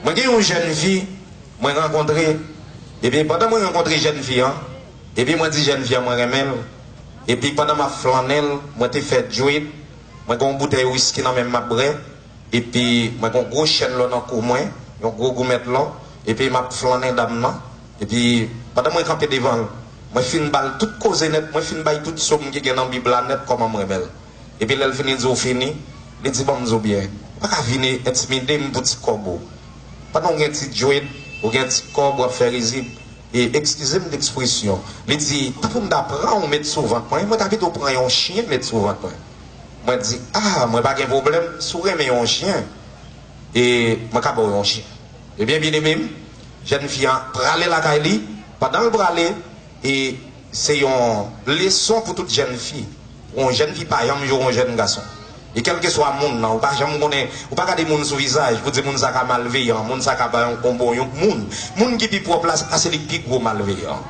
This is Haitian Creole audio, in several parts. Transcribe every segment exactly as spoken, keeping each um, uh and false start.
Mwen gen yon jèn fi mwen rankontre, epi pandan mwen rankontre jèn fi an, epi mwen di jèn fi an mwen renmen l, epi pandan m ap flannen l, mwen te fè djwit, mwen gen yon boutèy wiski nan men m m ap bwè, epi mwen gen yon gwo chèn lò nan kou mwen, yon gwo goumèt lò, epi m ap flannen dam nan, epi pandan mwen kanpe devan l, mwen fin ba l tout koze nèt, mwen fin bay tout so m ki gen nan Bib la nèt kòman m renmen l. Epi lè l fini di w fini, li di, "Ban m di w byen, ou pa ka vin entimide m pou ti kòb ou. Pandan w gen ti djwed, ou gen ti kòb, w ap fè rizib." E eskize m de ekspresyon. Li di, "Tankou m ta pran w met sou vant mwen, mwen ta pito pran yon chen met sou vant mwen." Mwen di, "A, mwen pa gen pwoblèm, si w renmen yon chen, e mwen ka ba w yon chen." Ebyen, byeneme m, jèn fi an prale lakay li. Pandan l prale, e se yon leson pou tout jèn fi. Pou yon jèn fi pa janm joure yon jèn gason. E kèlkeswa moun nan, ou pa janm konnen, ou pa gade moun sou vizaj pou di moun sa ka malveyan, moun sa ka bay yon konbo yon moun. Moun ki pi pwòp la, ka se li k pi gwo malveyan.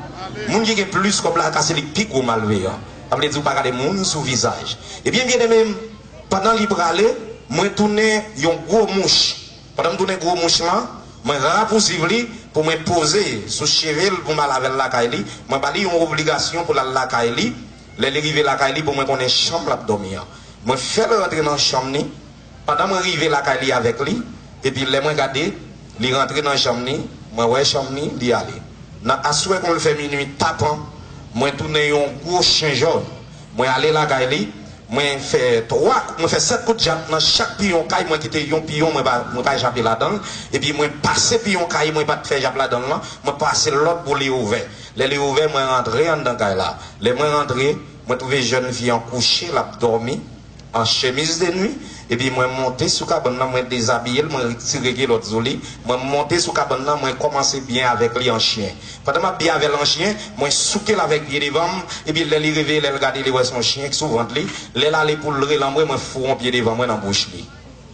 Moun ki gen plis kòb la, ka se li k pi gwo malveyan. Sa vle di ou pa gade moun sou vizaj. Ebyen, byeneme m, pandan li prale, mwen tounen yon gwo mouch. Pandan m tounen gwo mouch lan, mwen rapousiv li pou mwen poze sou cheve l pou m al avè l lakay li. Mwen ba li yon obligasyon pou l al lakay li. Lè li rive lakay li, pou mwen konnen chanm l ap dòmi an. Mwen fè l rantre nan chanm ni. Pandan mwen rive lakay li avèk li, epi lè mwen gade, li rantre nan chanm ni, mwen wè chanm ni, li ale. Nan aswè kon l fè minui tapan, mwen tounen yon gwo chen jòn. Mwen ale lakay li, mwen fè twa, mwen fè sèt kout jab nan chak piyon kay, mwen kite yon piyon, mwen pa, mwen pa jape ladan l. Epi mwen pase piyon kay mwen pa t fè jab ladan l lan, mwen pase lòt bò li ouvè. Lè li ouvè, mwen rantre anndan kay la. Lè mwen rantre, mwen twouve jèn fi an kouche, l ap dòmi, an chemiz de nwi, epi mwen monte sou kabann nan, mwen dezabiye l, mwen retire kilòt sou li, mwen monte sou kabann nan, mwen kòmanse byen avèk li an chen. Pandan m ap byen avè l an chen, mwen souke l avèk pye devan m, epi lè li reveye, lè l gade, li wè se yon chen k sou vant li. Lè l ale pou l relanbre, mwen foure yon pye devan mwen nan bouch li.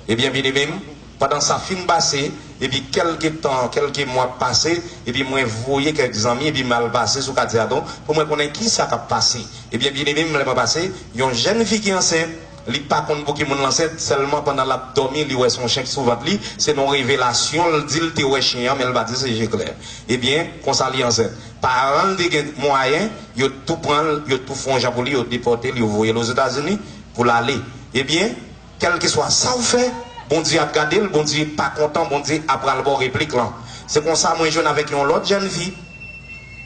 Ebyen, byeneme m, pandan sa fin pase, epi kèlke tan, kèlke mwa pase, epi mwen voye kèk zanmi, epi m al pase sou katye a tou, pou mwen konnen kisa k ap pase. Ebyen, byeneme m, lè mwen pase, yon jèn fi ki ansent, li pa konn pou ki moun l ansent, sèlman pandan l ap dòmi, li wè se yon chen k sou vant li, se nan yon revelasyon, l di l te wè chen an, men l pa di se je klè. Ebyen, konsa li ansent. Paran l te gen mwayen, yo tou pran l, yo tou fè yon jan pou li, yo depòte l, yo voye l Ozetazini pou l ale. Ebyen, kèlkeswa sa w fè, Bondye ap gade l, Bondye pa kontan, Bondye ap pral ba w replik lan. Se konsa mwen jwenn avèk yon lòt jèn fi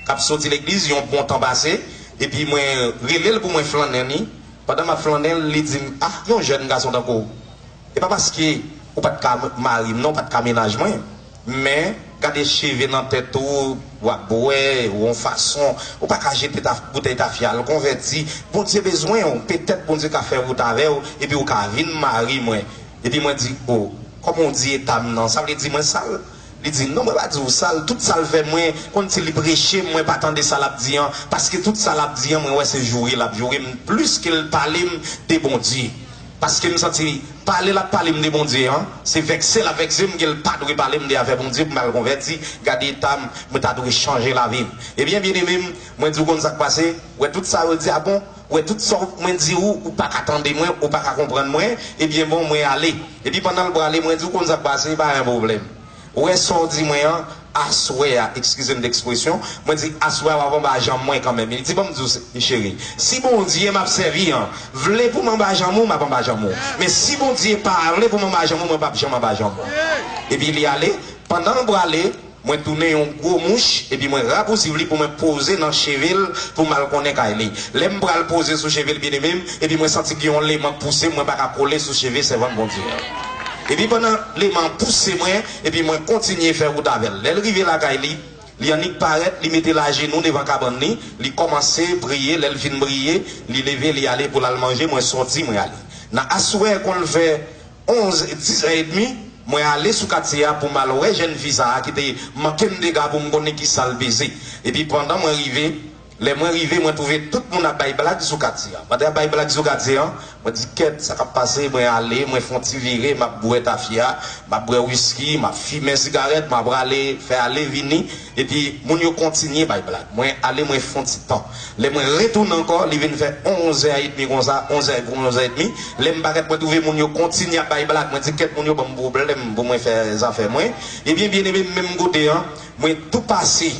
k ap soti legliz, yon bon tan pase, epi mwen rele l pou mwen flannen li. Pandan m ap flannen l, li di m, "Ah, yon jèn gason tankou w, e pa paske ou pa t ka mari m non, ou pa t ka mennaj mwen, men gade cheve nan tèt ou, w ap bwè, ou yon fason, ou pa ka jete ta, boutèy tafya, al konvèti. Bondye bezwen w, petèt Bondye ka fè wout avè w, epi ou ka vin mari mwen." Epi mwen di, "O, kòman w di eta m nan, sa vle di mwen sal?" Li di, "Non, mwen pa di w sal, tout sa l fè mwen, kòmsi li preche m, mwen pa tande sa l ap di an, paske tout sa l ap di an, mwen wè se joure l ap joure m, plis ke l pale m de Bondye." Paske m santi pale l ap pale m de Bondye an, se vèkse l ap vèkse m ke l pa dwe pale m de afè Bondye pou m al konvèti, gade eta m, mwen ta dwe chanje lavi m. Ebyen, byeneme m, mwen di w konn sa k pase, wè tout sa yo di a bon, wè tout sa mwen di ou, ou pa ka tande mwen, ou pa ka konprann mwen, ebyen bon, mwen ale. Epi pandan l prale, mwen di w konn sa k pase, pa gen pwoblèm. Ou wè sa w di mwen an, aswè a, eskize m de ekspresyon, mwen di, "Aswè a, w ap anba janm mwen kanmenm." Li di, "Ban m di w, cheri, si Bondye m ap sèvi an vle pou m anba janm ou, m ap anba janm ou. Men si Bondye pa vle pou m anba janm ou, mwen p ap janm anba janm ou." Epi li ale, pandan l prale, mwen tounen yon gwo mouch, epi mwen rapousiv li pou mwen poze nan cheve l, pou m al konnen kay li. Lè m pral poze sou cheve l, byeneme m, epi mwen santi gen yon leman pouse m, mwen pa ka kole sou cheve sèvant Bondye an. Epi pandan leman pouse mwen, epi mwen kontinye fè wout avè l. Lè l rive lakay li, li annik parèt, li mete l ajenou devan kabann li, li kòmanse priye, lè l fin priye, li leve, li ale pou l al manje, mwen sòti, mwen ale. Nan aswè, kon l fè onz, dis è edmi, mwen ale sou katye a pou m al wè jèn fi sa a ki te manke m dega pou m konnen kisa l peze. Epi pandan mwen rive, Lè mwen rive, mwen twouve tout moun ap bay blag sou katye a. Pandan y ap bay blag sou katye a, mwen di, "Kèt, sa k ap pase?" Mwen ale, mwen fè yon ti vire, m ap bwè tafya, m ap bwè wiski, m ap fimen sigarèt, m ap rale, fè ale vini. Epi, moun yo kontinye bay blag. Mwen ale, mwen fè yon ti tan. Lè mwen retounen ankò, li vin fè onzè edmi konsa, onzè, onzè edmi. Lè m parèt, mwen twouve moun yo kontinye ap bay blag. Mwen di, "Kèt, moun yo ban m pwoblèm pou mwen fè zafè mwen." Ebyen, byeneme, menm kote a, mwen tou pase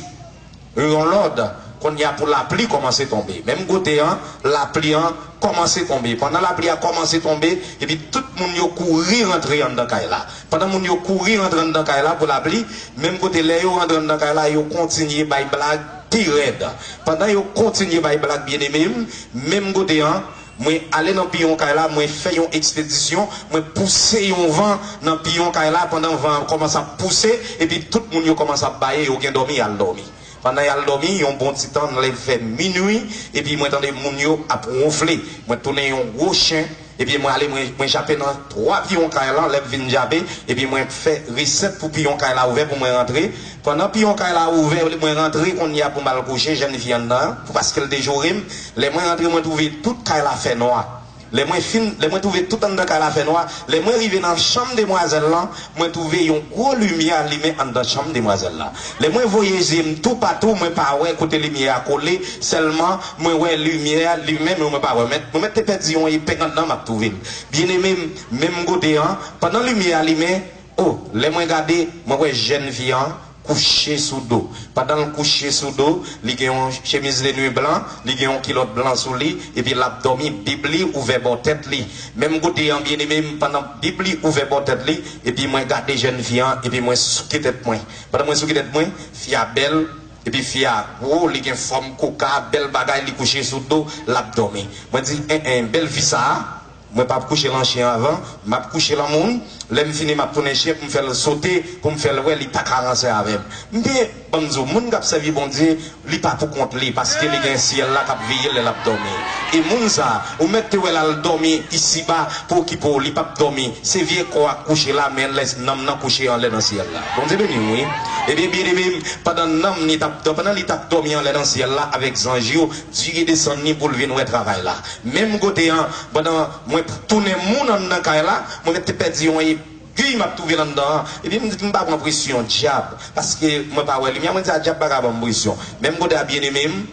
yon lòd, kounye a pou lapli kòmanse tonbe. Menm kote a, lapli a kòmanse tonbe. Pandan lapli a kòmanse tonbe, epi tout moun yo kouri rantre anndan kay la. Pandan moun yo kouri rantre anndan kay la pou lapli, menm kote lè yo rantre anndan kay la, yo kontinye bay blag pi rèd. Pandan yo kontinye bay blag, byeneme m, menm kote a, mwen ale nan piyon kay la, mwen fè yon ekspedisyon, mwen pouse yon van nan piyon kay la, pandan van an kòmanse ap pouse, epi tout moun yo kòmanse ap baye, yo gen dòmi, y al dòmi. Pandan y al dòmi, yon bon ti tan, lè l fè minui, epi mwen tande moun yo ap wonfle. Mwen tounen yon gwo chen, epi mwen ale, mwen, mwen jape nan twa piyon kay la, lè m vin jape, epi mwen fè resèt pou piyon kay la ouvè pou mwen rantre. Pandan piyon kay la ouvè, mwen rantre kounye a pou m al kouche, jèn fi anndan an, pou paske l te joure m. Lè mwen rantre, mwen twouve tout kay la fè nwa. Lè mwen fin, lè mwen twouve tout anndan kay la fè nwa, lè mwen rive nan chanm demwazèl lan, mwen twouve yon gwo limyè alimen anndan chanm demwazèl la. Lè mwen voye zye m toupatou, mwen pa wè kote limyè a kole, sèlman mwen wè limyè a limen, men mwen pa wè. Mwen, mwen mèt te pèdi yon epeng anndan, m ap twouve l. Byeneme m, menm kote a, pandan limyè a limen, o, lè mwen gade, mwen wè jèn fi an kouche sou do. Pandan l kouche sou do, li gen yon chemiz de nuit blan, li gen yon kilòt blan sou li, epi l ap dòmi, bib li ouvè bò tèt li. Menm kote an, byeneme m, pandan bib li ouvè bò tèt li, epi mwen gade jèn fi an, epi mwen souke tèt mwen. Pandan mwen souke tèt mwen, fi a bèl, epi fi a gwo, li gen fòm koka, bèl bagay, li kouche sou do, l ap dòmi. Mwen di, en, en, bèl fi sa a, mwen p ap kouche l an chen avan, m ap kouche l an moun. Lè m fini, m ap tounen chen pou m fè l sote, pou m fè l wè li pa ka ranse avè m. M byen, ban m di w, moun k ap sèvi Bondye, li pa pou kont li, paske li gen syèl la k ap veye l lè l ap dòmi. E moun sa a, ou mèt te wè l al dòmi isiba pou okipe w, li p ap dòmi. Se vye kò a k kouche la, men lè nanm nan kouche anlè nan syèl la. Bondye beni w, wi. Ebyen, byeneme m, pandan nanm li t ap dò-, pandan li t ap dòmi anlè nan syèl la avèk zanj yo, Dye desann li pou l vin wè travay la. Menm kote an, pandan mwen tounen moun anndan kay la, mwen mèt te pèdi yon epi m ap twouve l anndan an. Epi m di, "M pa pran presyon dyab, paske mwen pa wè limyè." Mwen di, "A, dyab pa ka ban m presyon." Menm kote a, byeneme m,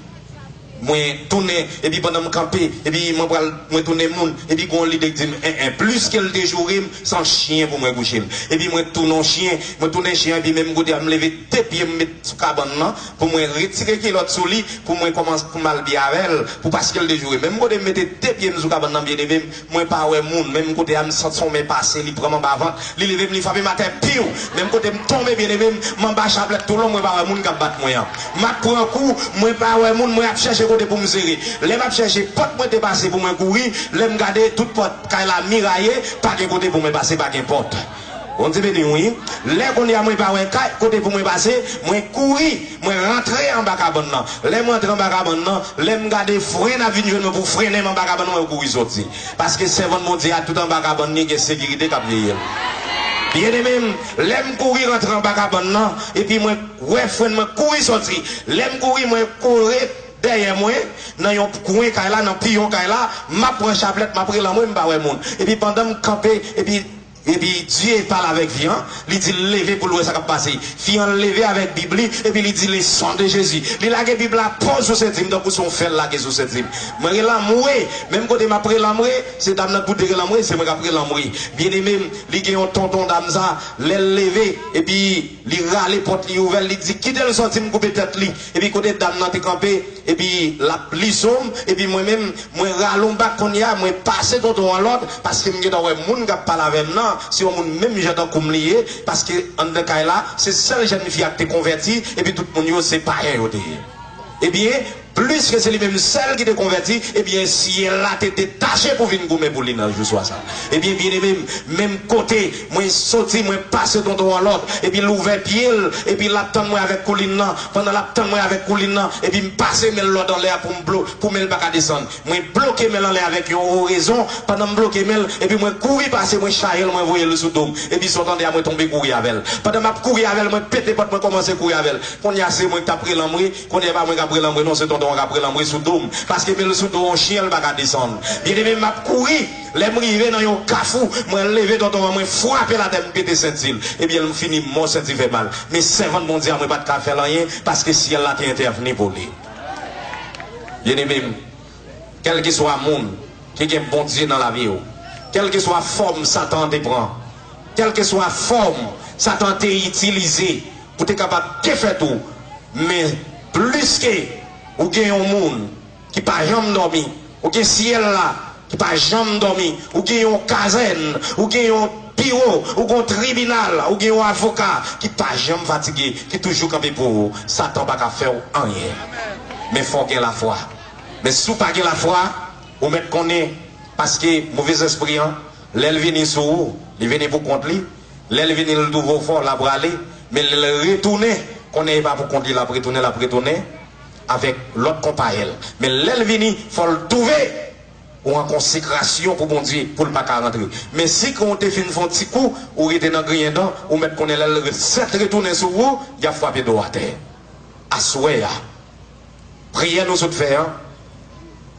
mwen tounen, epi pandan m kanpe, epi mwen pral, mwen tounen moun, epi gon lide k di m, "En, en, plis ke l te joure m, se an chen pou mwen kouche l." Epi mwen tounen yon chen, mwen tounen chen, epi menm kote a, m leve de pye m met sou kabann nan, pou mwen retire kilòt sou li, pou mwen kòmanse, pou m al byen avè l, pou paske l te joure. Menm kote m mete de pye m sou kabann nan, byeneme m, mwen pa wè moun. Menm kote a, m santi yon men pase, li pran m anba vant, li leve m, li frape m atè, piw! Menm kote m tonbe, byeneme m, m anba chaplèt toulon, mwen pa wè moun k ap bat mwen an. M ap pran kou, mwen pa wè moun, mwen ap chèche kote pou m sere. Lè m ap chèche, pòt mwen te pase pou mwen kouri, lè m gade, tout pòt kay la miraye, pa gen kote pou mwen pase, pa gen pòt. Bondye beni w, wi. Lè kounye a mwen pa wè kay, kote pou mwen pase, mwen kouri, mwen rantre anba kabann nan. Lè mwen rantre anba kabann nan, lè m gade fren ap vin jwenn mwen pou frennen m anba kabann nan, mwen kouri soti. Paske sèvant Bondye a tout anba kabann li gen sekirite k ap veye l. Byeneme m, lè m kouri rantre anba kabann nan, epi mwen wè fren mwen kouri soti. Lè m kouri, mwen kore dèyè mwen, nan yon kwen kay la, nan piyon kay la, m ap pran chaplèt, m ap rele anmwe, m pa wè moun. Epi pandan m kanpe, epi, epi Dye pale avèk fi an, li di l leve pou l wè sa k ap pase. Fi an leve avèk bib li, epi li di, "Le sang de Jésus." Li lage bib la, poz sou senti m, tankou se yon fè l lage sou senti m. Mwen rele anmwe, menm kote m ap rele anmwe, se dam nan k pou te rele anmwe, se mwen k ap rele anmwe. Byeneme m, li gen yon tonton dam sa, lè l leve, epi li rale pòt li ouvè, li di, "Kite l sòti, m koupe tèt li." Epi kote dam nan te kanpe, epi l ap liso m, epi mwen menm, mwen rale yon bak kounye a, mwen pase tonton an lòd, paske m gentan wè moun k ap pale avè m nan, se yon moun menm jan tankou m li ye, paske anndan kay la, se sèl jèn fi a k te konvèti, epi tout moun yo se payen yo te ye. Ebyen, pliske se li menm sèl ki te konvèti, ebyen, syèl la te detache pou vin goumen pou li nan jou swa sa. Ebyen, byeneme m, menm kote mwen soti, mwen pase tonton an lòd, epi l ouvè pye l, epi l ap tann mwen avèk koulin nan. Pandan l ap tann mwen avèk koulin nan, epi m pase men l lòd anlè a pou m blo-, pou men l pa ka desann. Mwen bloke men l anlè avèk yon orezon. Pandan m bloke men l, epi mwen kouri pase, mwen chaje l, mwen voye l sou do m. Epi sa w tande a, mwen tonbe kouri avè l. Pandan m ap kouri avè l, mwen pete pòt, mwen kòmanse kouri avè l. Kounye a, se mwen k t ap relanbre. Kounye a, e pa mwen k ap relanbre, non, se tonton an k ap relanbre sou do m. Paske men l sou do yon chen, l pa ka desann. Byeneme m, m ap kouri. Lè m rive nan yon kafou, mwen leve tonton an, mwen frape l atè, m pete senti l. Ebyen, m fini mò, senti fè mal. Men sèvant Bondye a, mwen pa t ka fè l anyen, paske syèl la te entèvni pou li. Byeneme m, kèlkeswa moun ki gen Bondye nan lavi w, kèlkeswa fòm Satan an te pran, kèlkeswa fòm Satan an te itilize pou te kapab defèt ou, men plis ke ou gen yon moun ki pa janm dòmi, ou gen syèl la ki pa janm dòmi, ou gen yon kazèn, ou gen yon biwo, ou gen yon tribinal, ou gen yon avoka ki pa janm fatige, ki toujou kanpe pou ou, Satan pa ka fè w anyen. Men fò w gen lafwa. Men si w pa gen lafwa, ou mèt konnen, paske movèzespri an, lè l vini sou ou, li vini pou kont li. Lè l vini, l twouve w fò, l ap prale. Men lè l retounen, konnen e pa pou kont li l ap retounen, l ap retounen avèk lòt konpayèl. Men lè l vini, fò l twouve ou an konsekrasyon pou Bondye, pou l pa ka rantre. Men si ke w te fin fè yon ti kou, ou rete nan griyen dan, ou mèt konnen lè l sèt retounen sou ou, y ap frape do w atè. Aswè a, priyè nou sot fè an,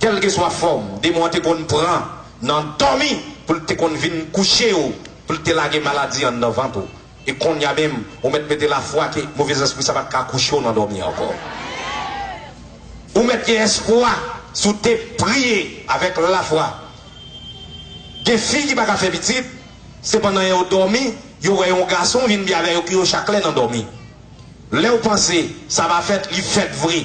kèlkeswa fòm demon an te konn pran nan dòmi pou l te konn vin kouche w, pou l te lage maladi anndan vant ou. E kounye a menm, ou mèt mete lafwa ke movèzespri sa pa t ka kouche w nan dòmi ankò. Ou mèt gen espwa si w te priye avèk lafwa. Gen fi ki pa ka fè pitit, se pandan yo dòmi, yo wè yon gason vin byen avè yo, ke yo chak lè nan dòmi. Lè w panse sa pa fèt, li fèt vre.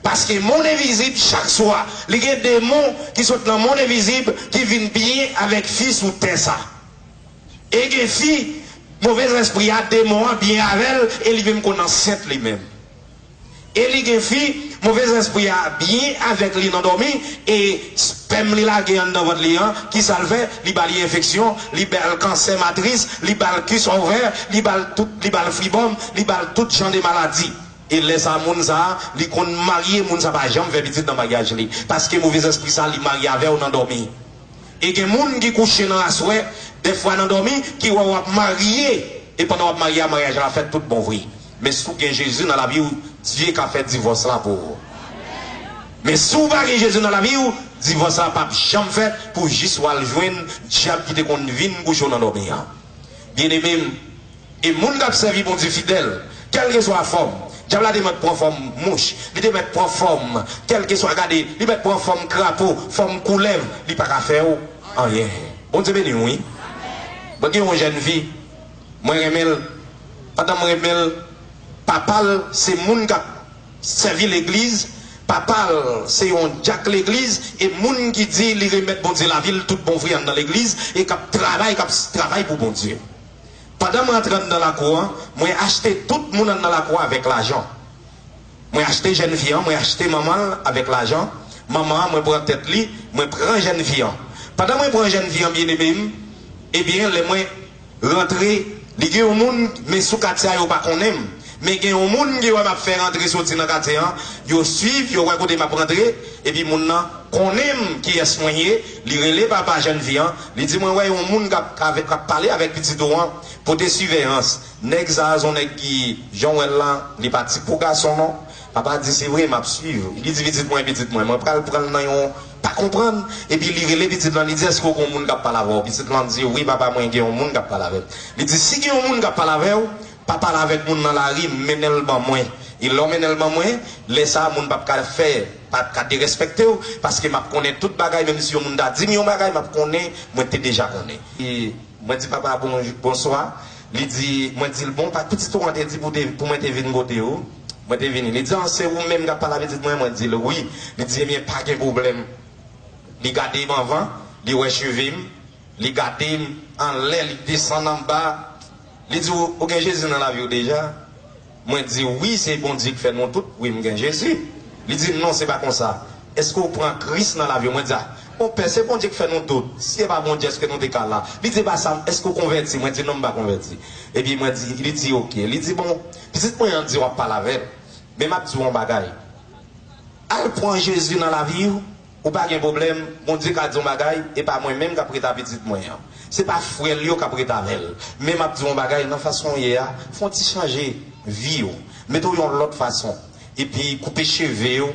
Paske monn envizib, chak swa, li gen demon ki sot nan monn envizib ki vin byen avèk fi sou tè sa. E gen fi, movèzespri a, demon an byen avè l, e li menm konn ansent li menm. E li gen fi, movèzespri a byen avèk li nan dòmi, e spèm li lage anndan vant li an, kisa l fè? Li ba li enfeksyon, li ba l kansè matris, li ba l kis ovè, li ba l tout, li ba l fibòm, li ba l tout jan de maladi. E lè sa, moun sa a, li konn marye, moun sa pa janm fè pitit nan maryaj li. Paske movèzespri sa, li marye avè w nan dòmi. E gen moun ki kouche nan aswè, dèfwa nan dòmi, ki wè w ap marye, e pandan w ap marye a, maryaj la fèt tout bon vre. Men si w gen Jezi nan lavi w, Dye ka fè divòs la pou ou. Men si w pa gen Jezi nan lavi w, divòs la p ap janm fèt pou jis w al jwenn dyab ki te konn vin kouche w nan dòmi an. Byeneme m, e moun k ap sèvi Bondye fidèl, kèlkeswa fòm, dyab la te mèt pran fòm mouch, li te mèt pran fòm, kèlkeswa, gade, li mèt pran fòm krapo, fòm koulèv, li pa ka fè w anyen. Bondye beni w, wi. Mwen gen yon jèn fi, mwen renmen l. Pandan m renmen l, papa l se moun k ap sèvi legliz, papa l se yon dyak legliz, e moun ki di li remèt Bondye lavi l tout bon vre anndan legliz, e k ap travay, k ap travay pou Bondye. Pandan mwen antre anndan lakou an, mwen achte tout moun anndan lakou an avèk lajan. Mwen achte jèn fi an, mwen achte manman l avèk lajan. Manman an, mwen pran tèt li, mwen pran jèn fi an. Pandan mwen pran jèn fi an, byeneme m, ebyen, lè mwen rantre, li gen yon moun, men sou katye a, yo pa konnen m. Men gen yon moun ki wè m ap fè rantre soti nan katye an, yo swiv, yo wè kote m ap rantre, epi moun nan konnen m kiyès mwen ye, li rele papa jèn fi an, li di mwen wè yon moun k ap, k ap pale avèk pitit ou an, pote siveyans. Nèg sa a se yon nèg ki, jan w wè l lan, li pa ti pou gason non. Papa di, se vre, m ap swiv. Li di, pitit mwen, pitit mwen, mwen pral pran l nan yon pa konprann. Epi li rele pitit lan, li di, èske w gen yon moun k ap pale avè w? Pitit lan di, wi, papa, mwen gen yon moun k ap pale avè m. Li di, si gen yon moun k ap pale avè w, pa pale avèk moun nan lari, mennen l ban mwen. E lè w mennen l ban mwen, lè sa a, moun p ap ka fè, p ap ka derespèkte w, paske m ap konnen tout bagay, menm si yon moun ta di m yon bagay, m ap konnen, mwen te deja konnen. E Mwen di, papa, bon, bonswa. Li di, mwen di l, bon, pa pitit ou an te di pou te, pou mwen te vin kote ou. Mwen te vini. Li di, an, se ou menm k ap pale a pitit mwen? Mwen di l, wi. Li di, ebyen, pa gen pwoblèm. Li gade m anvan, li wè cheve m, li gade m anlè, li desann anba. Li di, ou, ou gen Jezi nan lavi w deja? Mwen di, wi, se Bondye k fè nou tout, wi, m gen Jezi. Li di, non, se pa konsa. Èske w pran Kris nan lavi w? Mwen di, a, Mon pè, se Bondye k fè nou tout. Si se pa Bondye, èske nou te ka la? Li di, "E pa sa, èske w konvèti?" Mwen di, "Non, m pa konvèti." Epi mwen di, li di, "Oke." Li di, "Bon, pitit mwen an di w ap pale avè l. Men m ap di w yon bagay. Al pran Jezi nan lavi w, ou pa gen pwoblèm. Bondye ka di yon bagay, e pa mwen menm k ap ret a pitit mwen an. Se pa frè l yo k ap ret avè l. Men m ap di w yon bagay, nan fason w ye a, fè yon ti chanje vi w. Mete w yon lòt fason. Epi koupe cheve w,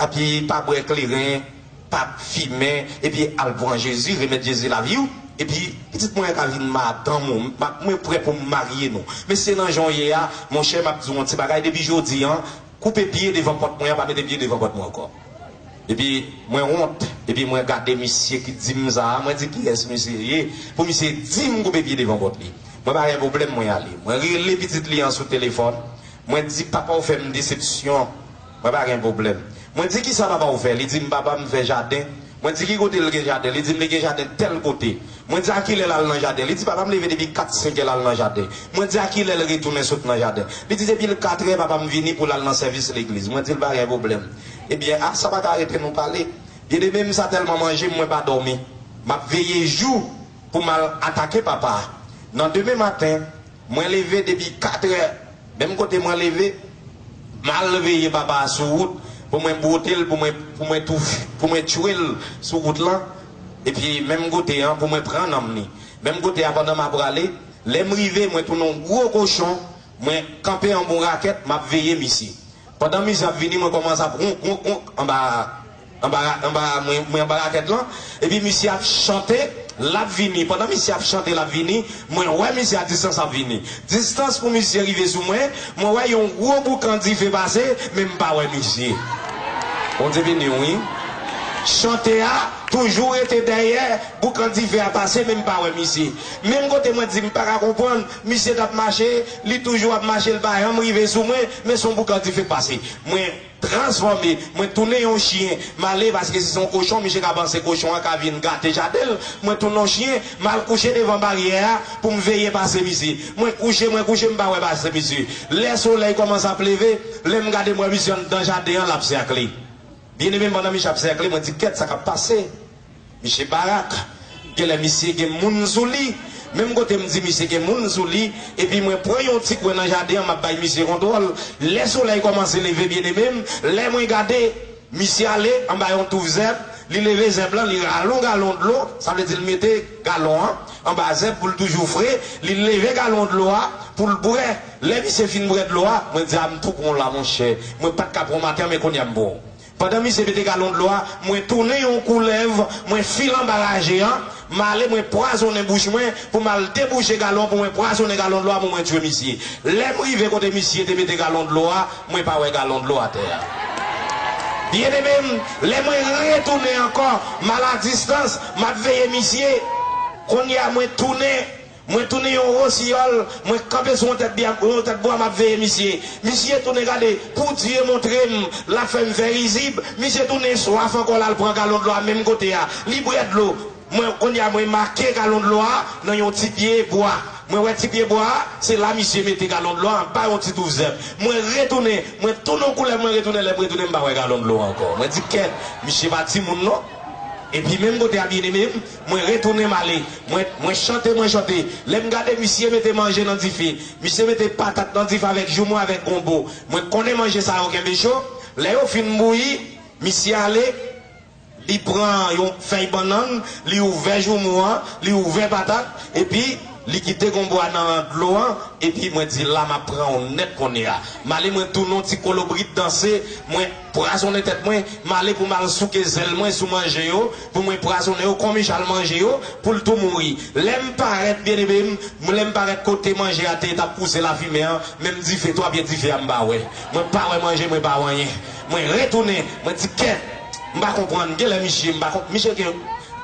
epi pa bwè kleren, pa fimen, epi al pran Jezi, remèt Jezi lavi w, epi pitit mwen an ka vin madanm ou, m ap, mwen prè pou m marye nou. Men se nan jan w ye a, monchè, m ap di w yon ti bagay, depi jodi a, koupe pye devan pòt mwen an, pa mete pye devan pòt mwen ankò. Epi mwen wont, epi mwen gade misye ki di m sa a, mwen di, "Kiyès misye ye pou misye di m koupe pye devan pòt li?" Mwen pa gen pwoblèm, mwen ale. Mwen rele pitit li an sou telefòn. Mwen di, "Papa w fè m desepsyon." Mwen pa gen pwoblèm. Mwen di, "Kisa papa w fè?" Li di m, "Papa m fè jaden." Mwen di, "Ki kote l gen jaden?" Li di m, "Li gen jaden tèl kote." Mwen di, "A kilè l al nan jaden?" Li di, "Papa m leve depi kat, senk è, l al nan jaden." Mwen di, "A kilè l retounen sot nan jaden?" Li di, "Depi l kat è, papa m vini pou l al nan sèvis legliz." Mwen di l, "Pa gen pwoblèm." Ebyen, a sa pa ka rete nou pale. Byeneme m, sa tèlman manje m, mwen pa dòmi. M ap veye jou pou m al atake papa a. Nan demen maten, mwen leve depi kat è, menm kote mwen leve, m al veye papa a sou wout pou mwen bwote l, pou mwen, pou mwen tou, pou mwen tchwe l sou wout lan, epi menm kote an pou mwen pran nanm li. Menm kote a, pandan m ap prale, lè m rive, mwen tounen yon gwo kochon, mwen kanpe anba yon rakèt, m ap veye misye. Pandan misye ap vini, mwen kòmanse ap wonk, wonk, wonk anba, anba, anba, mwen, mwen anba rakèt lan. Epi misye ap chante, l ap vini. Pandan misye ap chante, l ap vini, mwen wè misye a distans ap vini. Distans pou misye rive sou mwen, mwen wè yon gwo boukan dife pase, men m pa wè misye. Bondye beni w, wi. Chante a toujou rete dèyè, boukan dife a pase, men m pa wè misye. Menm kote mwen di m pa ka konprann, misye t ap mache, li toujou ap mache, li pa janm rive sou mwen, men se yon boukan dife k pase. Mwen transfòme, mwen tounen yon chen, m ale, paske si se yon kochon, misye ka panse kochon an ka vin gate jaden l. Mwen tounen yon chen, m al kouche devan baryè a pou m veye pase misye. Mwen kouche, mwen kouche, m pa wè pase misye. Lè solèy kòmanse ap leve, lè m gade, m wè misye anndan jaden an, l ap sèkle. Byeneme m, pandan misye ap sèkle, mwen di, "Kèt, sa k ap pase?" Misye barak. Genlè misye gen moun sou li. Menm kote m di misye gen moun sou li, epi mwen pran yon ti kwen nan jaden an, m ap bay misye kontwòl. Lè solèy kòmanse leve, byeneme m, lè mwen gade, misye ale anba yon touf zèb, li leve zèb lan, li rale yon galon dlo, sa vle di l mete galon an anba zèb pou l toujou fre, li leve galon dlo a pou l bwè. Lè misye fin bwè dlo a, mwen di, "A, m tou pran w la, monchè. Mwen pa t ka pran w maten an, men kounye a m pran w." Pandan misye mete galon dlo a, mwen tounen yon koulèv, mwen file anba raje an, m ale, mwen pwazonnen bouch mwen pou m al debouche galon, pou mwen pwazonnen galon dlo a, pou mwen tchwe misye. Lè m rive kote misye te mete galon dlo a, mwen pa wè galon dlo atè a. Byeneme m, lè mwen retounen ankò, m al a distans, m ap veye misye. Kounye a, mwen tounen, mwen tounen yon wosiyòl, mwen kanpe sou yon tèt bwa, yon tèt bwa, m ap veye misye. Misye tounen gade, pou Dye montre m, l ap fè m fè rizib. Misye tounen swaf ankò, l al pran galon dlo a menm kote a. Li bwè dlo. Mwen, kounye a, mwen make galon dlo a nan yon ti pye bwa. Mwen wè ti pye bwa a, se la misye mete galon dlo a, anba yon ti touf zèb. Mwen retounen, mwen tounen yon koulèv, mwen retounen, lè m retounen, m pa wè galon dlo a ankò. Mwen di, "Kèt, misye pa timoun non." Epi menm kote a, byeneme m, mwen retounen m ale. Mwen, mwen chante, mwen chante. Lè m gade, misye mete manje nan dife. Misye mete patat nan dife avèk joumou, avèk gonbo. Mwen konnen manje sa yo kenbe cho. Lè yo fin bouyi, misye ale, li pran yon fèy bannann, li ouvè joumou an, li ouvè patat, epi li kite gonbo a nan dlo an, epi mwen di, "La, m ap pran w nèt kounye a." M ale, mwen tounen yon ti kolobrit danse, mwen pwazonnen tèt mwen, m ale pou m al souke zèl mwen sou manje yo, pou mwen pwazonnen yo, kòm Michal manje yo, pou l tou mouri. Lè m parèt, byeneme m, lè m parèt kote manje a te ye t ap pouse lafimen an, menm dife, twa pye dife a m pa wè. Mwen pa wè manje, mwen pa wè anyen. Mwen retounen, mwen di, "Kèt, m pa konprann, genlè misye, m pa konp-, misye gen,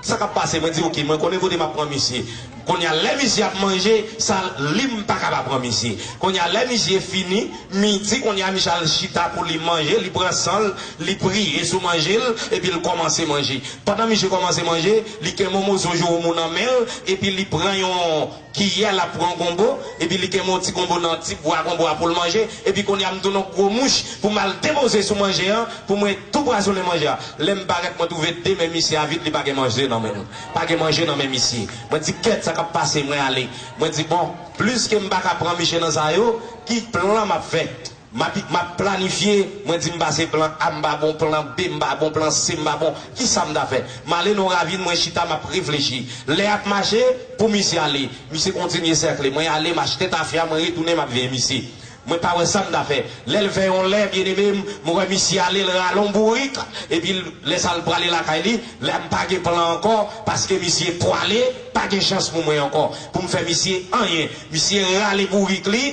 sa k ap pase?" Mwen di, "Oke, mwen konnen kote m ap pran misye." M Kounye a, lè misye ap manje, sa li m pa ka pa pran misye. Kounye a, lè misye fini, midi, kounye a, misye al chita pou li manje, li pran san l, li priye sou manje l, epi l kòmanse manje. Pandan misye kòmanse manje, li kenbe yon moso joumou nan men l, epi li pran yon kiyè, l ap pran gonbo, epi li kenbe yon ti gonbo nan ti bwa gonbo a pou l manje, epi kounye a, m tounen yon gwo mouch pou m al depoze sou manje a, pou mwen tou pwazonnen manje a. Lè m parèt, mwen twouve de men misye a vid, li pa gen manje nan men l. Pa gen manje nan men misye. Mwen di, kèt, sa k ap pase, mwen ale. Mwen di, bon, pliske m pa ka pran misye nan sa yo, ki plan m ap fè? M ap, m ap planifye, mwen di, m pase plan A, m pa bon, plan B, m pa bon, plan C, m pa bon. Kisa m ta fè? M ale nan yon ravin, mwen chita, m ap reflechi. Lè ap mache, pou misye ale. Misye kontinye sèkle. Mwen ale, m achte tafya, mwen retounen, m ap veye misye. Mwen pa wè sa m ta fè. Lè l fè yon lè, byeneme m, mwen wè misye ale, l rale yon bourik, epi l, lè sa l prale lakay li, la m pa gen plan ankò, paske misye pwale, pa gen chans pou mwen ankò, pou m fè misye anyen. Misye rale bourik li,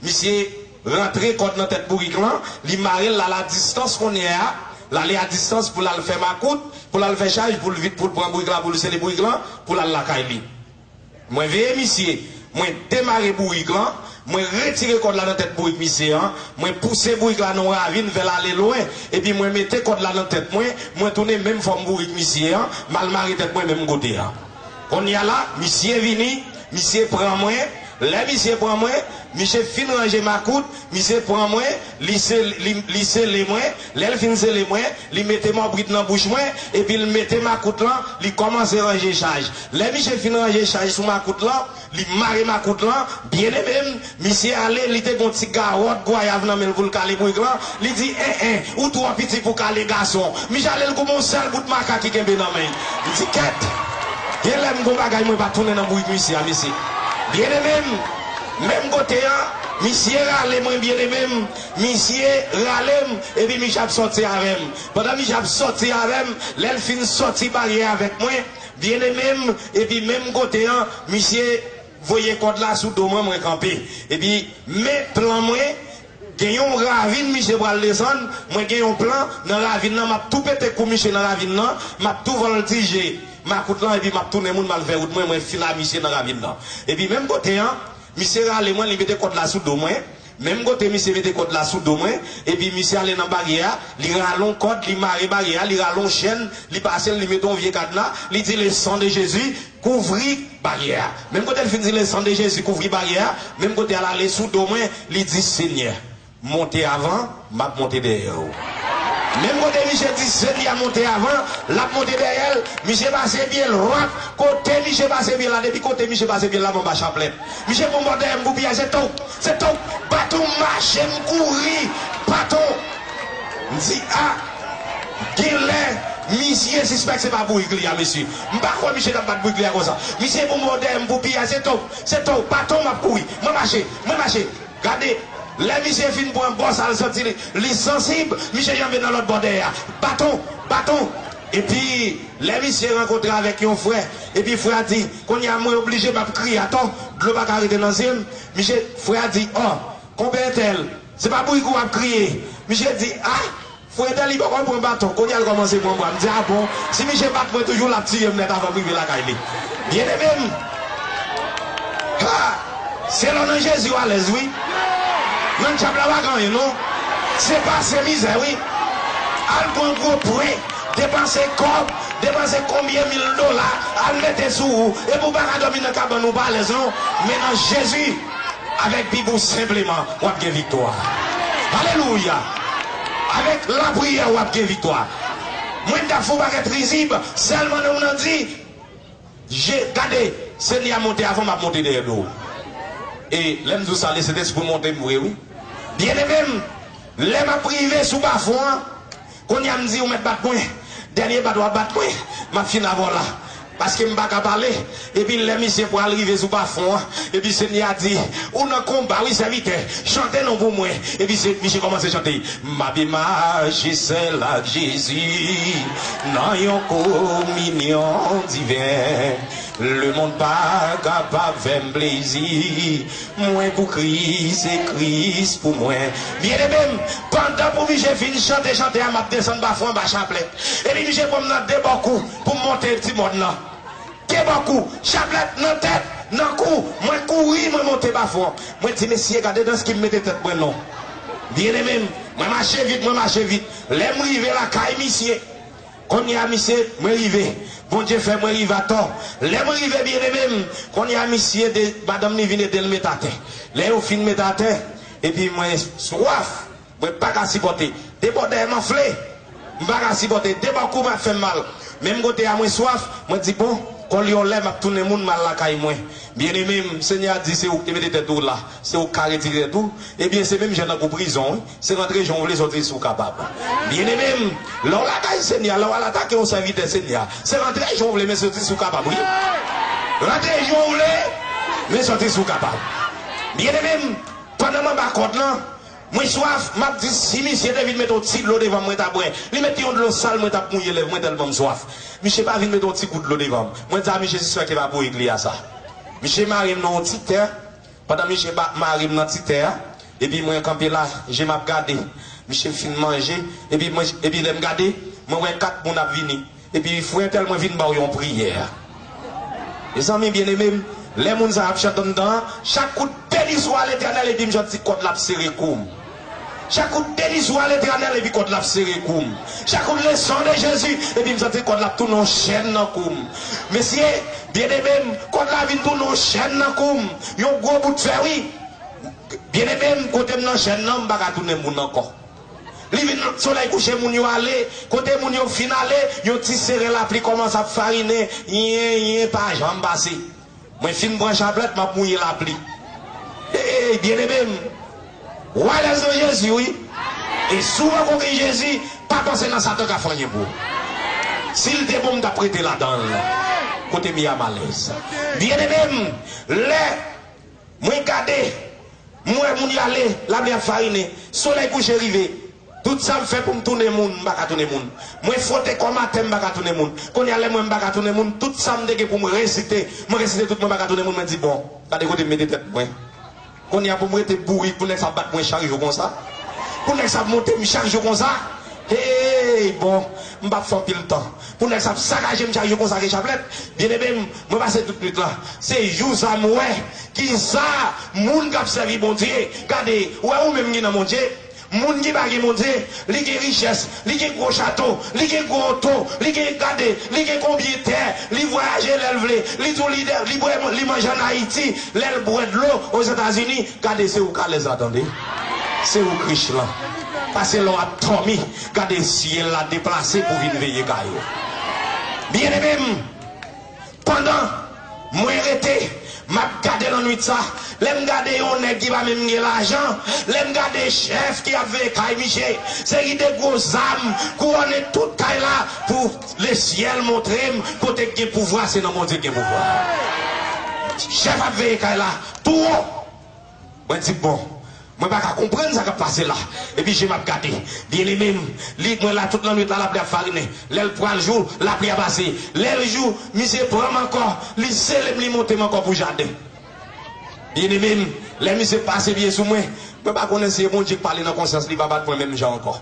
misye rantre kòd nan tèt bourik lan, li mare l, l al a distans kounye a, l ale a distans pou l al fè makout, pou l al fè chaj, pou l vit, pou l pran bourik la, pou l sele bourik lan, pou l al lakay li. Mwen veye misye, mwen demare bourik lan, mwen retire kòd la nan tèt bourik misye an, mwen pouse bourik la nan yon ravin, fè l ale lwen, epi mwen mete kòd la nan tèt mwen, mwen tounen menm fòm bourik misye an, m al mare tèt mwen menm kote a. Kounye a la, misye vini, misye pran mwen, lè misye pran mwen, misye fin ranje makout, misye pran mwen, li sel-, li, li sele mwen, lè l fin sele mwen, li mete mòbrid nan bouch mwen, epi l mete makout lan, li kòmanse ranje chaj. Lè misye fin ranje chaj sou makout lan, li mare makout lan, byeneme m, misye ale, li te gon ti gawòt gwayav nan men l pou l kale bourik lan, li di, en, en, ou twò piti pou kale gason. Misye ale, l koupe yon sèl bout makak ki kenbe nan men l. M di, kèt! Gen lè m gon bagay mwen pa tounen nan bourik misye a, mesye. Byeneme m, menm kote an, misye rale mwen, byeneme m, misye rale m, epi misye ap sòti avè m. Pandan misye ap sòti avè m, lè l fin sòti baryè avèk mwen, byeneme m, epi menm kote an, misye voye kòd la sou do mwen, mwen kanpe. Epi, men plan mwen, gen yon ravin misye pral desann, mwen gen yon plan nan ravin nan, m ap tou pete kou misye nan ravin nan, m ap tou vòltije makout lan, epi m ap tounen moun, m al fè wout mwen, mwen file a misye nan ravin nan. Epi menm kote an, misye rale mwen, li mete kòd la sou do mwen, menm kote misye mete kòd la sou do mwen, epi misye ale nan baryè a, li rale yon kòd, li mare baryè a, li rale yon chèn, li pase l, li mete yon vye kadna, li di, le sang de Jésus, kouvri baryè a. Menm kote l fin di, le sang de Jésus, kouvri baryè a, menm kote a l ale sou do mwen, li di, Senyè, monte avan, m ap monte dèyè w. Menm kote misye di, Senyè, monte avan, l ap monte dèyè l, misye pase pye l, rap, kote misye pase pye l la, depi kote misye pase pye l la, m anba chaplèt. Misye pran bò dèyè m pou piyaje, se tou, se tou, baton mache m kouri, baton. M di, a, genlè, misye sispèk se pa bourik li a, mesye. M pa kwè misye t ap bat bourik li a konsa. Misye pran bò dèyè m pou piyaje, se tou, se tou, baton m ap kouri. Mwen mache, mwen mache. Gade, lè misye fin pran bò sa l santi li, li sansib, misye janbe nan lòt bò dèyè a. Baton, baton. Epi, lè misye rankontre avèk yon frè, epi frè a di, kounye a mwen oblije m ap kriye atò, dlo pa ka rete nan zye m. Misye, frè a di, ò, konpè entèl, se pa bourik ou ap kriye. Misye di, a, frè entèl li poko pran baton, kounye a l kòmanse pran bwa. M di, a bon, si misye bat mwen toujou, l ap tiye m nèt avan m rive lakay li. Byeneme m, ha! Se lè w nan Jezi w alèz, wi. Nan dyab la pa gen anyen, non. Se pase mizè, wi. Al pran gwo prè, depanse kòb, depanse konbyen mil dola, al mete sou ou, epi w pa ka dòmi nan kabann ou pa alèz, non. Men nan Jezi, avèk Bib ou senpleman, w ap gen viktwa. Alelouya! Avèk lapriyè, w ap gen viktwa. Mwen t ap fè yon pakèt rizib, sèlman nan ou nan di, Je, gade, Senyè a monte avan, m ap monte dèyè do w. E lè m di w sa, Lesentespri monte m vre, wi. Byeneme m, lè m ap rive sou bafon an, kounye a m di, ou mèt bat mwen. Dènye bat w ap bat mwen, m ap fin avè w la. Paske m pa ka pale. Epi lè misye pral rive sou bafon an, epi Senyè a di, ou nan konba, wi, sèvitè. Chante non pou mwen. Epi se, misye kòmanse chante. M ape mache sèl ak Jezi nan yon kominyon diven. Lemonn pa kapab fè m plezi. Mwen pou Kris e Kris pou mwen. Byeneme m, pandan pou misye fin chante chante a, m ap desann bafon anba chaplèt. Epi misye pran m nan de bò kou pou m monte ti mòn nan. De bò kou, chaplèt nan tèt, pa fon. Mwen di, "Mesye, gade nan ki m mete tèt mwen non." Byeneme m, mwen mache vit, mwen mache vit. Lè m rive lakay misye, kounye a misye, mwen rive. Bondye fè mwen rive atò. Lè mwen rive, byeneme m, kounye a misye, de, madanm li vin ede l met atè. Lè yo fin met atè, epi mwen swaf. Mwen pa ka sipòte. Debòdè m anfle. M pa ka sipòte. Debòkou m ap fè m mal. Menm kote a mwen swaf, mwen di, "Bon, kòl yon lè m ap tounen moun m al lakay mwen." Byeneme m, Senyè a di, "Se ou ki te mete tèt ou la. Se ou ki ka retire tèt ou." Ebyen, se menm jan tankou prizon, wi. Se rantre jan w vle, sòti si w kapab. Byeneme m, lè w lakay Senyè a, lè w al atake yon sèvitè Senyè a, se rantre jan w vle, men sòti si w kapab, wi. Rantre jan w vle, men sòti si w kapab. Byeneme m, pandan m anba kòd lan, mwen swaf, m ap di si misye te vin mete yon ti dlo devan m, mwen ta bwè. Li mete yon dlo sal, mwen t ap mouye lèv mwen tèlman m swaf. Misye pa vin mete yon ti gout dlo devan m. Mwen di a misye si sèk evapore kle a sa. Misye mare m nan yon ti tè. Pandan misye ba, mare m nan ti tè a, epi mwen kanpe la, je m ap gade. Misye fin manje, epi mwen, epi lè m gade, mwen wè kat moun ap vini. Epi frè entèl mwen vin ba w yon priyè. Mezanmi byeneme m, lè moun sa ap chante anndan an, chak kout beni swa Letènèl, epi m santi kòd la ap sere kou m. Chak kout beni swa Letènèl, epi kòd la ap sere kou m. Chak kout le sang de Jésus, epi m santi kòd la ap tounen yon chèn nan kou m. Mesye, byeneme m, kòd la vin tounen yon chèn nan kou m. Yon gwo bout fè, wi. Byeneme m, kote m nan chèn nan, m pa ka tounen moun ankò. Li vin solèy kouche, moun yo ale. Kote moun yo fin ale, yon ti seren lapli kòmanse ap farinen. Yen, yen, pa janm pase. Mwen fin pran chaplèt, m ap mouye lapli. Ey, byeneme m. Wa lèzan Jezi, wi. E si w poko gen Jezi, pa panse nan Satan ka fè anyen pou ou. Si l te bon, m t ap rete ladan l. Kote m ye a m alèz. Byeneme m, lè mwen gade, m wè moun y ale, lapli ap farinen, solèy kouche rive. Tout sa m fè pou m tounen moun, m pa ka tounen moun. Mwen fwote kò m atè, m pa ka tounen moun. Kounye a lè mwen m pa ka tounen moun, tout sa m te gen pou m resite, mwen resite tout, mwen pa ka tounen moun, mwen di, "Bon, gade kote m mete tèt mwen." Kounye a pou m rete bourik, pou nèg sa ap bat mwen chak jou konsa. Pou nèg sa ap monte m chak jou konsa. Hey, bon, m p ap fè anpil tan. Pou nèg sa ap sakaje m chak jou konsa ke chaplèt. Byeneme m, mwen pase tout nwit la. Se jou sa m wè ki sa moun k ap sèvi Bondye. Gade, ou wè ou menm ki nan Bondye. Moun ki pa gen Bondye, li gen richès, li gen gwo chato, li gen gwo oto, li gen, gade, li gen konbyen tè, li vwayaje lè l vle, li tou lidè, li bwè, li manje ann Ayiti, lè l bwè dlo Ozetazini, gade se ou k alèz la tande. Se ou k rich lan. Paske lè w ap dòmi, gade syèl la deplase pou vin veye kay ou. Byeneme m, pandan mwen rete, m ap gade nan nwit sa, lè m gade yon nèg ki pa menm gen lajan, lè m gade chèf ki ap veye kay misye, seri de gwo zam, kouwone tout kay la, pou lesyèl montre m kote k gen pouvwa, se nan Bondye k gen pouvwa. Chèf ap veye kay la, tou wo. Mwen di, "Bon, mwen pa ka konprann sa k ap pase la." Epi je m ap gade. Byeneme m, li, mwen la tout lannwit la, lapli ap farinen. Lè l pral jou, lapli a pase. Lè l jou, misye pran m ankò, li sele m, li monte m ankò pou jaden. Byeneme m, lè misye pase pye sou mwen, mwen pa konnen si se Bondye k pale nan konsyans li, pa bat mwen menm jan ankò.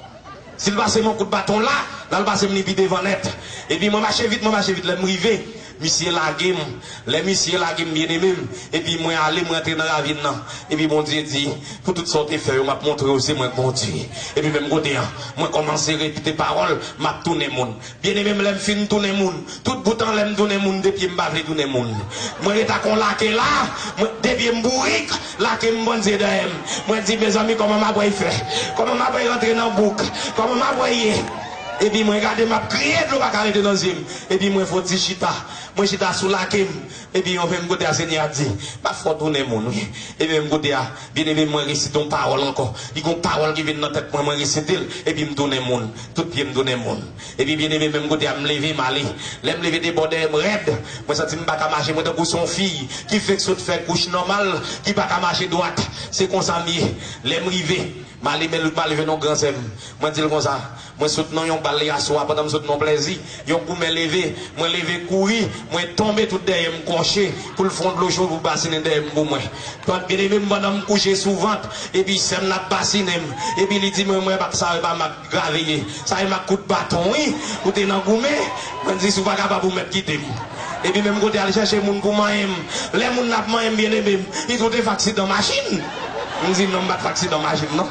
Si l pase m yon kout baton la, l al pase m li pi devan nèt. Epi mwen mache vit, mwen mache vit, lè m rive, misye lage m. Lè misye lage m, byeneme m, epi mwen ale, mwen antre nan ravin nan. Epi Bondye di, "Pou tout sa w te fè yo, m ap montre w se mwen k Bondye." Epi menm kote a, mwen kòmanse repete pawòl, m ap tounen moun. Byeneme m, lè m fin tounen moun, tout bout an lè m tounen moun, de pye m pa vle tounen moun. Mwen ret ak yon lake la, mwen, de pye m bourik, lake m Bondye dèyè m. Mwen di, "Mezanmi, kòman m ap wè fè? Kòman m ap wè rantre nan bouk? Kòman m ap wè ye?" Epi mwen gade, m ap kriye, dlo pa ka rete nan zye m. Epi mwen fè yon ti chita. Mwen chita sou lake m. Epi yon menm kote a Senyè a di, "M ap fè w tounen moun, wi." Epi menm kote a, byeneme m, mwen resite yon pawòl ankò. Li gon pawòl ki vin nan tèt mwen, mwen resite l, epi m tounen moun. Tout pye m tounen moun. Epi byeneme, menm kote a, m leve, m ale. Lè m leve, debòdè m rèd. Mwen santi m pa ka mache. Mwen tankou se yon fi ki fenk sot fè kouch nòmal, ki pa ka mache dwat. Se konsa m ye. Lè m rive, m ale, men m ale jwenn yon gran sè m. Mwen di l konsa, "Mwen sot nan yon bal yèswa, pandan m sot nan yon plèzi, yon goumen leve. Mwen leve kouri, mwen tonbe tout dèyè m kòche, pou l fè yon dlo cho pou basinen dèyè m pou mwen." Byeneme m, pandan m kouche sou vant, epi sè m nan ap basinen m. Epi li di mwen, "Mwen pa t sa, pa m ak grave ye. Sa e m ak kout baton, wi. Ou te nan goumen." Mwen di, "Si w pa kapab, ou mèt kite m." Epi menm kote al chèche moun pou manyen m. Lè moun nan ap manyen m, byeneme m, li di w te fè aksidan machin. M di non, m pa t fè aksidan machin non.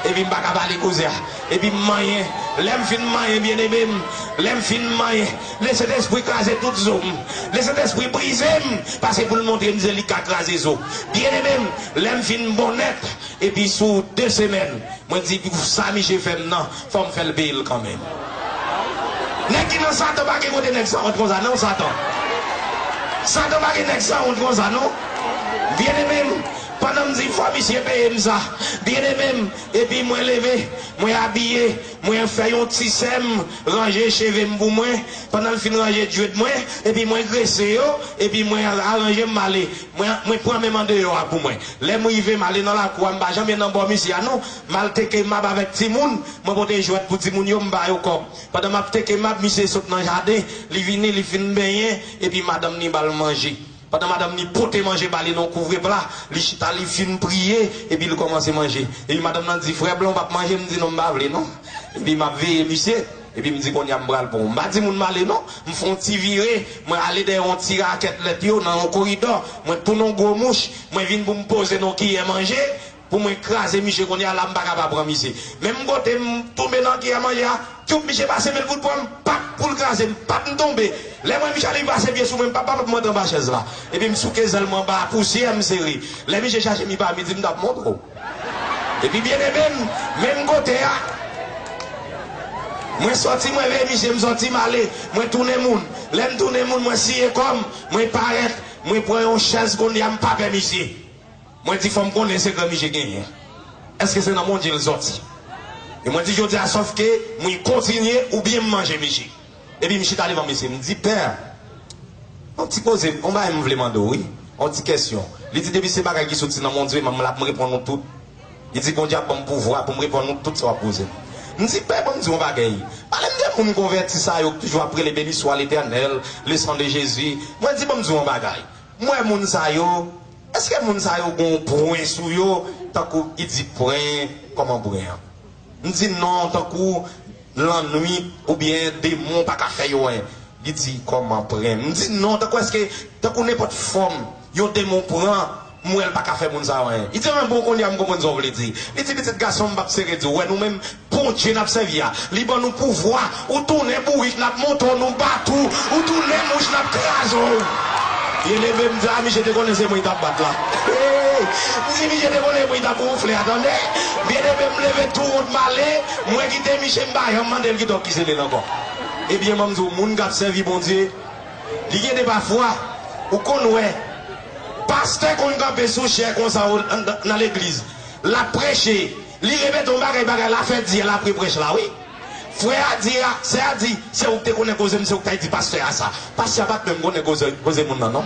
Epi m pa ka pale koze a. Epi m manyen. Lè m fin manyen, byeneme m, lè m fin manyen, Lesentespri kraze tout zo m. Lesentespri brize m, paske pou l montre m se li k ka kraze zo. Byeneme m, lè m fin bon nèt, epi sou de semèn, mwen di, pou sa misye fè m nan, fò m fè l peye l kanmenm. Nèg ki nan Satan pa gen kote nèg sanwont konsa non, Satan. Satan pa gen nèg sanwont konsa non. Byeneme m, pandan m di fò misye peye m sa, byeneme m, epi mwen leve, mwen abiye, mwen fè yon ti sè m, ranje cheve m pou mwen, pandan l fin ranje djwèt mwen, epi mwen grese yo, epi mwen aranje m, m ale. Mwen, mwen pran menm andeyò a pou mwen. Lè m rive, m ale nan lakou a, m pa janm ye nan bò misye a non. M al teke mab avèk timoun, mwen pote jwèt pou timoun yo, m ba yo kòb. Pandan m ap teke mab, misye sot nan jaden, li vini, li fin benyen, epi madanm ni ba l manje. Pandan madanm ni pote manje ba li nan kouvre pla, li chita, li fin priye, epi li kòmanse manje. Epi madanm nan di, "Frè Blan, w p ap manje?" M di, "Non, m pa vle non." Epi m ap veye misye. Epi m di, "Kounye a m pral pran w." M pa di moun m ale non. M fè yon ti vire, mwen ale dèyè yon ti rakèt lèt yo nan yon koridò. Mwen tounen yon gwo mouch, mwen vin pou m poze nan yon kiyè manje, pou mwen kraze misye. Kounye a la, m pa ka pa pran misye. Menm kote m tonbe nan kiyè manje a, tyoup, misye pase men l pou l pran m, pap, pou l kraze m, pap, m tonbe. Lè mwen misye ale, li pase pye sou mwen, m pap, pap, m antre anba chèz la. Epi m souke zèl mwen anba pousyè, m sere. Lè misye chache m, li pa, m di, "M t ap montre w." Epi byeneme m, menm kote a, mwen sòti, mwen veye misye, m sòti, m ale, mwen tounen moun. Lè m tounen moun, mwen siye kò m, mwen parèt, mwen pran yon chèz, kounye a m pa pè misye. Mwen di, "Fò m konnen sekrè misye genyen. Èske se nan Bondye l sòti?" E mwen di, "Jodi a, sòf ke mwen kontinye oubyen m manje misye." Epi m chita devan misye, m di, "Pè, yon ti koze, yon bagay m vle mande w, wi. Yon ti kèsyon." Li di, "Depi se bagay ki soti nan Bondye, m ap reponn ou tout." Li di, "Bondye ap ban m pouvwa pou m reponn ou tout sa w ap poze m." M di, "Pè, ban m di w yon bagay. Pale m de moun konvèti sa yo ki toujou ap rele, 'Béni soit l'Éternel, le sang de Jésus.'" Mwen di, "Ban m di w yon bagay. M wè moun sa yo, èske moun sa yo gen yon pwen sou yo, tankou i di pwen, kòman pwen an?" M di, "Non, tankou lannwit oubyen demon pa ka fè yo anyen." Li di, "Kòman pwen?" M di, "Non, tankou èske, tankou nenpòt fòm yon demon pran, m wè l pa ka fè moun sa yo anyen." Li di, "Anben bon, kounye a m konprann sa w vle di." Li di, "Pitit gason m, m p ap sere di w. Wè nou menm, Bondye n ap sèvi a, li ban nou pouvwa. Ou tounen bourik, n ap monte w, nou bat ou. Ou tounen mouch, n ap kraze w." Byeneme m di, "A, misye te konnen se mwen li t ap bat la." Hey! M di, "Misye te konnen mwen li t ap wonfle a, tande." Byeneme m leve tou wont m ale, mwen kite misye, m pa janm mande l kite w ki sele l ankò. Ebyen, ban m di w, moun k ap sèvi Bondye, li gen de pafwa, ou konn wè, pastè konn kanpe sou chè konsa nan legliz, l ap preche, li repete yon bagay, bagay la fè dyèl apre prèch la, wi. Frè a di a, sè a di, "Se ou k te konnen koze m, se ou k t al di pastè a sa." Pastè a pa t menm konnen koze, koze moun nan, non.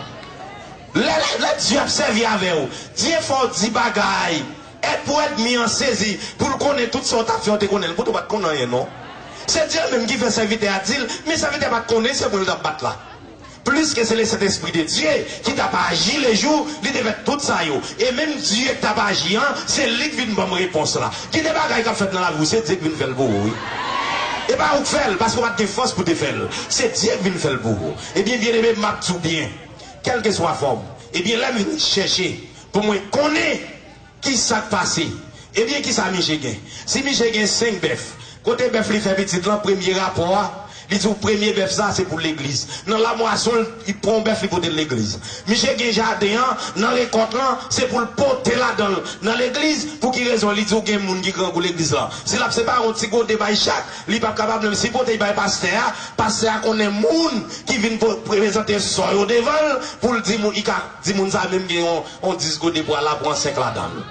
Lè, lè, lè Dye ap sèvi avè w, Dye fè w di bagay, èd pou ènmi an sezi, pou l konnen tout sa w t ap fè, w te konnen l, poutan w pa t konn anyen, non. Se Dye menm ki fè sèvitè a di l, men sèvitè a pa t konnen se mwen l t ap bat la. Pliske se Lesentespri de Dye ki t ap aji lejou li te fè tout sa yo. E menm Dye k t ap aji an, se li k vin ban m repons la. Gen de bagay k ap fèt nan lavi w, se Dye k vin fè l pou ou, wi. E pa ou k fè l, paske w pa t gen fòs pou te fè l. Se Dye k vin fè l pou ou. Ebyen, byeneme, m ap di w byen, kèlkeswa fòm. Ebyen, lè m vin chèche pou mwen konnen ki sa k pase? Ebyen, ki sa misye gen? Si misye gen senk bèf, kote bèf li fè pitit lan, premye rapò a, li di w premye bèf sa se pou legliz. Nan lamwason, li pran yon bèf, li pote l legliz. Misye gen jaden an, nan rekòt lan, se pou l pote ladan l nan legliz. Pou ki rezon? Li di w gen moun ki grangou legliz lan. Si l ap separe yon ti gode bay chak, li p ap kapab menm. Si pote l bay pastè a, pastè a konnen moun ki vin po-, prezante sò yo devan l, pou l di moun, li ka di moun sa menm gen yon, yon dis gode pou al la pran senk ladan l.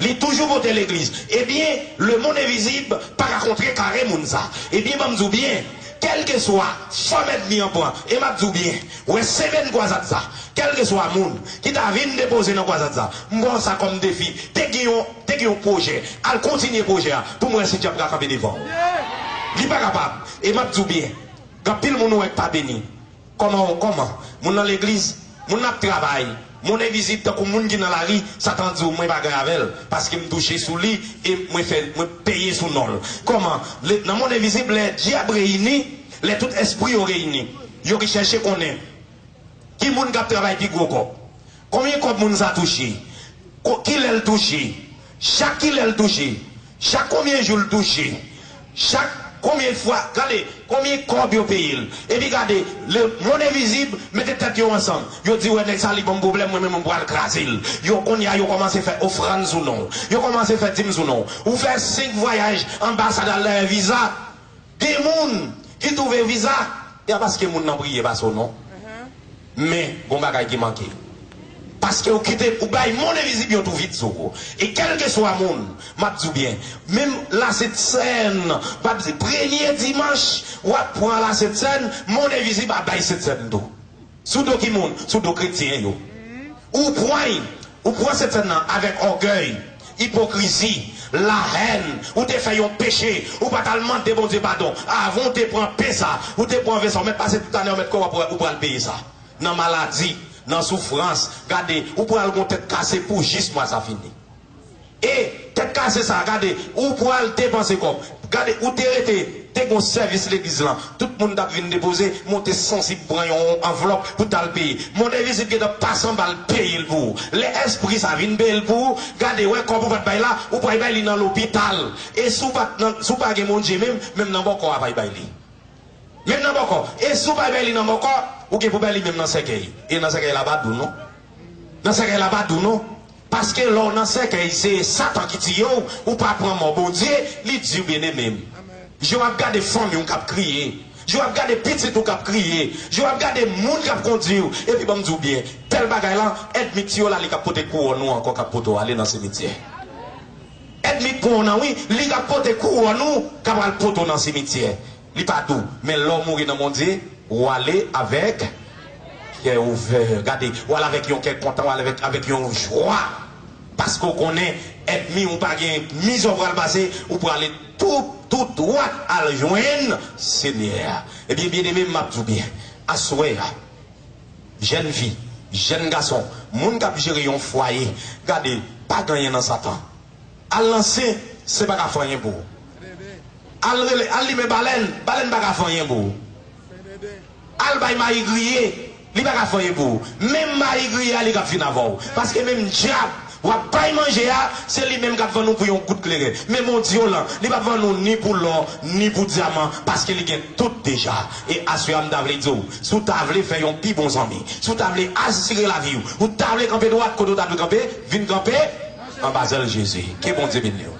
Li toujou pote legliz. Ebyen, lemonn envizib pa ka kontrekare moun sa. Ebyen, ban m di w byen, kèlkeswa fòm ènmi an pran, e m ap di w byen, wè semèn kwazad sa, kèlkeswa moun ki ta vin depoze nan kwazad sa, m ba w sa kòm defi. Te gen yon, te gen yon pwojè. Al kontinye pwojè a pou m wè si dyab ka kanpe devan w. Li pa kapab. E m ap di w byen, gen anpil moun ou wè k pa beni. Kòman, kòman? Moun nan legliz, moun nan ap travay, moun envizib tankou moun ki nan lari, Satan di w, "Mwen pa gen avè l, paske m touche sou li e mwen fè, mwen peye sou non l." Kòman? Le, nan mond envizib, lè dyab reyini, lè tout espri yo reyini, yo ki chèche konnen Ki moun k ap travay pi gwo kòb? Konbyen kòb moun sa touche? Ko- Kilè l touche? Chak kilè l touche? Chak konbyen jou l touche? Chak konbyen fwa? Gade, konbyen kòb yo peye l? Epi gade, lemonn envizib mete tèt yo ansanm. Yo di, wè, nèg sa li ban m pwoblèm, mwen menm m pral kraze l. Yo kounye a, yo kòmanse fè ofrann sou non w. Yo kòmanse fè dim sou non w. Ou fè senk vwayaj, anbasad al dèyè viza. Gen moun ki twouve viza, e a paske moun nan priye pase w non. Men, gon bagay ki manke. Paske ou kite, ou bay monn envizib yon tou vit sou ou. E kèlkeswa moun, m ap di w byen, menm Lasentsèn, m ap di, premye dimanch, w ap pran Lasentsèn, monn envizib ap bay Sentsèn tou. Sou do ki moun? Sou do kretyen yo. Ou pran, ou pran Sentsèn nan avèk ògèy, ipokrizi, lahèn, ou te fè yon peche, ou pa t al mande Bondye padon. Avan ou te pran pen sa, ou te pran ven sa, ou mèt pase tout ane, ou mèt kò w ap, ou pral peye sa. Nan maladi, nan soufrans, gade, ou pral gon tèt kase pou jis mwa sa fini. E tèt kase sa, gade, ou pral depanse kòb. Gade, ou te rete, te gon sèvis legliz lan. Tout moun t ap vin depoze, monte sansib pran yon anvlòp pou t al peye. Monn envizib gentan pase anba l peye l pou ou. Lè èspri sa vin peye l pou ou, gade, wè kòb ou pa t bay la, ou pral bay li nan lopital. E si w pa t nan, si w pa gen Bondye menm, menm nan bòkò a pral bay li. Menm nan bòkò. E si w pa bay li nan bòkò, ou gen pou bay li menm nan sèkèy. E nan sèkèy la pa dou non. Nan sèkèy la pa dou non. Paske lè w nan sèkèy, se Satan ki tiye w, ou pa pran mò Bondye, li di w, byeneme m. Je w ap gade fanmi w k ap kriye. Je w ap gade pitit ou k ap kriye. Je w ap gade moun k ap kondui w. Epi ban m di w byen, tèl bagay la, ènmi tiye w la, li k ap pote kouwòn ou ankò, k ap pote w ale nan simityè. Ènmi k pran w nan, wi, li k ap pote kouwòn ou, k ap al pote w nan simityè. Li pa dou, men lè w mouri nan Bondye, ou ale avèk kè ouvè. Gade, ou ale avèk yon kè kontan, ou ale avèk, avèk yon jwa. Paske w konnen, ènmi ou pa gen mizè w pral pase, ou prale tou, tou dwat al jwenn Senyè a. Ebyen, byeneme m, m ap di w byen, aswè a, jèn fi, jèn gason, moun k ap jere yon fwaye, gade, pa gen anyen nan Satan. Al nan sen, sen pa ka fè anyen pou ou. Al rele, al limen balèn, balèn pa ka fè anyen pou ou. Al bay mayi griye, li pa ka fè anyen pou ou. Menm mayi griye a, li k ap fin avè w. Paske menm dyab w ap bay manje a, se li menm k ap vann ou pou yon gout kleren. Men Bondye w lan, li p ap vann ou ni pou lò, ni pou dyaman, paske li gen tout deja. E aswè a, m ta vle di w, si w ta vle fè yon pi bon zanmi, si w ta vle asire lavi w, ou ta vle kanpe dwat kote w ta dwe kanpe, vin kanpe anba zèl Jezi. Ke Bondye beni w.